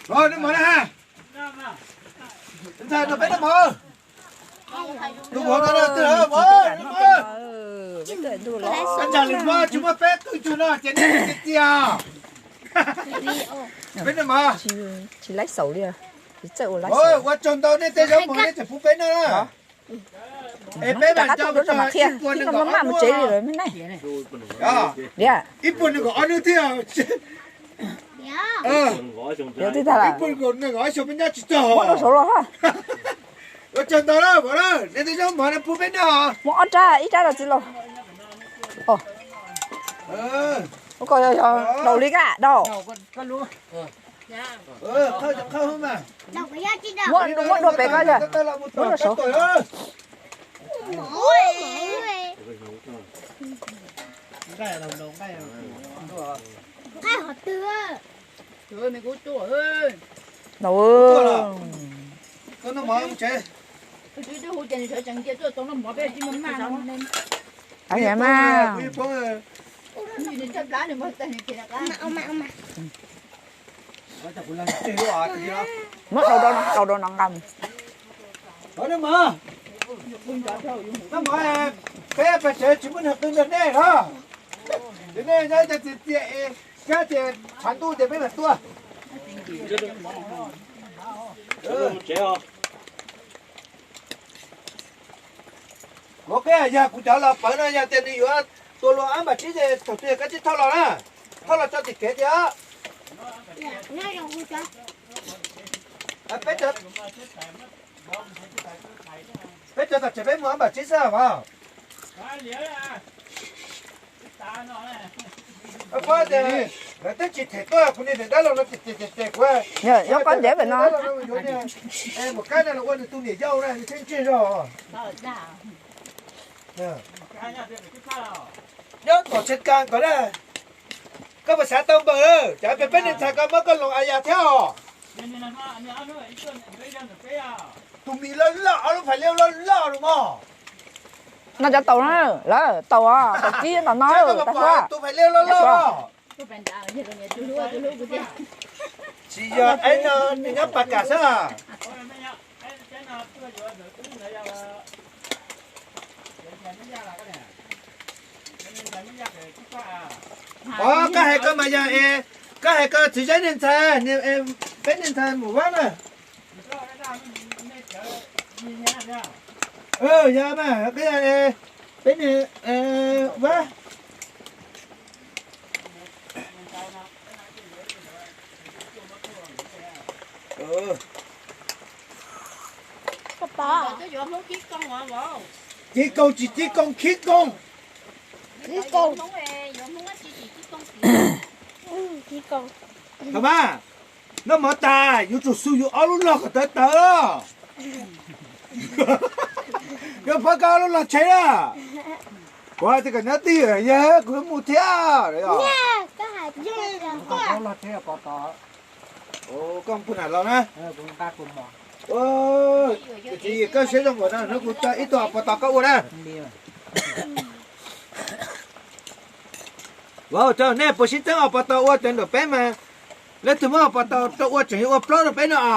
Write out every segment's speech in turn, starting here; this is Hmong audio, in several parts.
Noj mov na ha. Ntxhais nrog peb noj mov. Tus vauv no twg vauv? Ntxhais npog tsis muaj peb tug cuag no ces nej tiag tiag. Peb noj mov. Tsis laib xaus li. Ua tsaug ntau nej tej zaub mov nej tseem pub peb noj na. Es peb mam coj mus tso ib puas nees nkaum ob hnub. Ib puas nees nkaum ob hnub thiab. Ib puas nees nkaum ob xyoo peb nyob tsis txog. Ua tsaug ntau na vauv na, nej tej zaub mov nej pub peb noj. Muab ob rab, ib rab rau txiv laus. Ua ko yog daus li kaj daus. Muab dua pem ko yog, muab rau saud. Daus. Muab daus rau no nqa mus. Peb pais tsev tsis muaj neeg qw nrog nej los? Ces nej nyob cov txias txias es, kab ces tshav ntuj ces peb mam tuaj. Kuv qhia yog kuv cov los pawv no yog tias nws yuav tua luag ob npam tsib ces thaum twg koj tsis thauj los na, thauj los tso tim kev tiag. Peb cov tom tsev peb mus ob npam tsib xwb os. Pab tias lawv twb tsis them tuaj kuv niag niam dab laug no ces ces ces kuv yuav koj ntev pem no. Mus kab no los ua nws tus niam yau na nws thiaj ntseg zog. Nyob tom tsev kas kom na, koj puas xav tau npaws lawm? Cov peb peb niag ntxhais koj muab koj loos a yas thiab os. Tus mis loj loj, ob lub phais liab loj loj los mog. No cov taus na, lawv taus, taus kib tom no, tus phais liab loj loj. Tsis yog, no nws nyob pas kam xwb. Os, koj hais koj mas yog es, koj hais koj txiv Zeb niag ntxhais, peb niag ntxhais mus vab na. Yog mas, peb niag vab. Ci Koo tsis Ci Koo, Khib Koo. Thaum mas, noj mov tas yuav tsum xu yus ob lub log kom tawv tawv. Yuav pab koj ob lub log tsheb na. Kuv hais tias kom nyob twj ywm, yog kuv yuav mus thiab. Koj mus pug nam los na. Koj siab zoo npaum no, hnub kuv tso ib tug os pos tos koj ua na. Vauv, nej puas sib txeeb os pos tos ua cov nram peb mas, leej twg muab os pos tos rau ua tseem yuav ua plaub rau peb no os.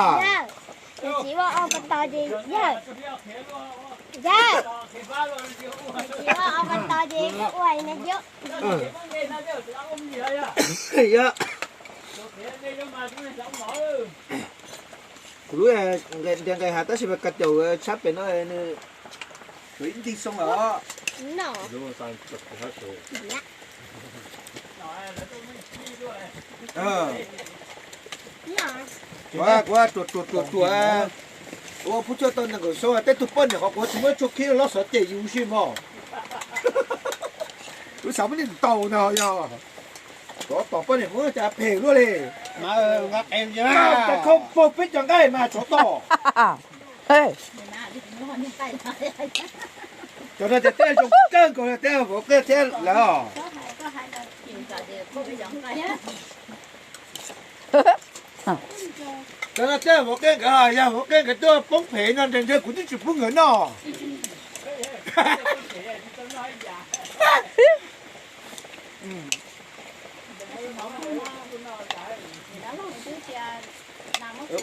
Kuv lub ntias nqes hav tab sis mas ka caum tshab pem no nws ib nti xoo os. Kuv ruam ruam ruam, ua pub cuaj tau nees nkaum xyoo, tej tug poj niam qhov kuv tsis muab tshuaj khib loj xov ces yus si mog. Lub xav muab niag tau ntag yog. Tsov tom poj niam muab cas phem luaj li. Cov khau paug peb cov nqaij mas tsov tom. Cov no ces tej zoo kawg nkaus li tej vauv qej thiab lawm os. Cov no tej vauv qej nkawd, yog vauv qej nkawd tuaj poob phem no ntshe kuv twb tsis pub nkawd noj.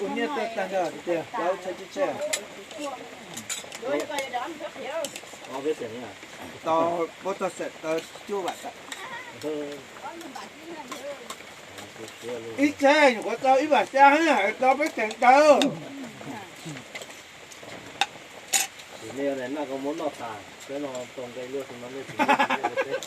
Ua nyiaj tag nrho tiag tiag, plaub txhiab tsib txhiab. Tau puab txog xeem tau cuaj vam tawm. Ib txhiab nyuam qhuav tau ib vam xya, hais tau peb xeem ntawd. Tus nej naj koj muab noj tas, peb no tau nqe luaj no nej tsis noj.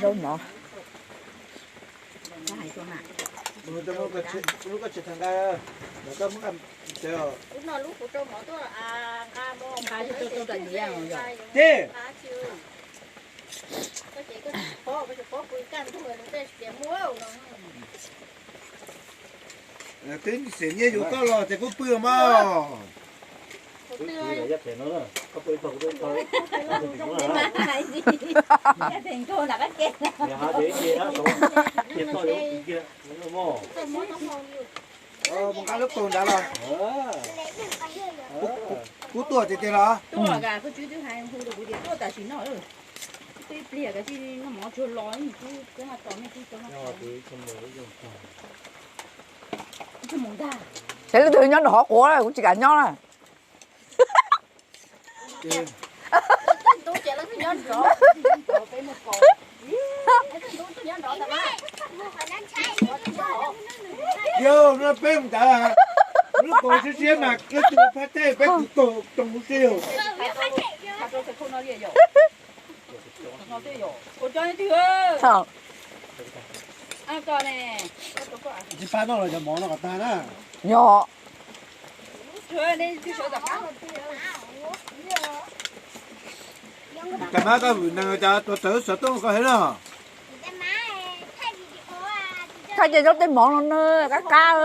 Zaub mov. Ces twb xiam nyiaj yuav koj los ces kuj pw mog. Mus nqa lub kaus nrad los. Kuv tuaj tiag tiag los? Tuaj, koj tswv twb hais hu rau kuv tias tuaj tam sim no. Twb ib pliag kav tsij noj mov tsuag los, saib leej twg nyob nrog qhov quav, kuv tsis kam nyob na. Yog no peb mus ntawd, lub kaus siab siab mas leej twg phab teb peb kuv kaus too huv si. Tsis pab noj los cov mov no kom tag na. Yog. Cov mab koj vwm nees cov tuav rawv xov tooj koj heev na. Thaij ces zaub tej mov no na, qab qab.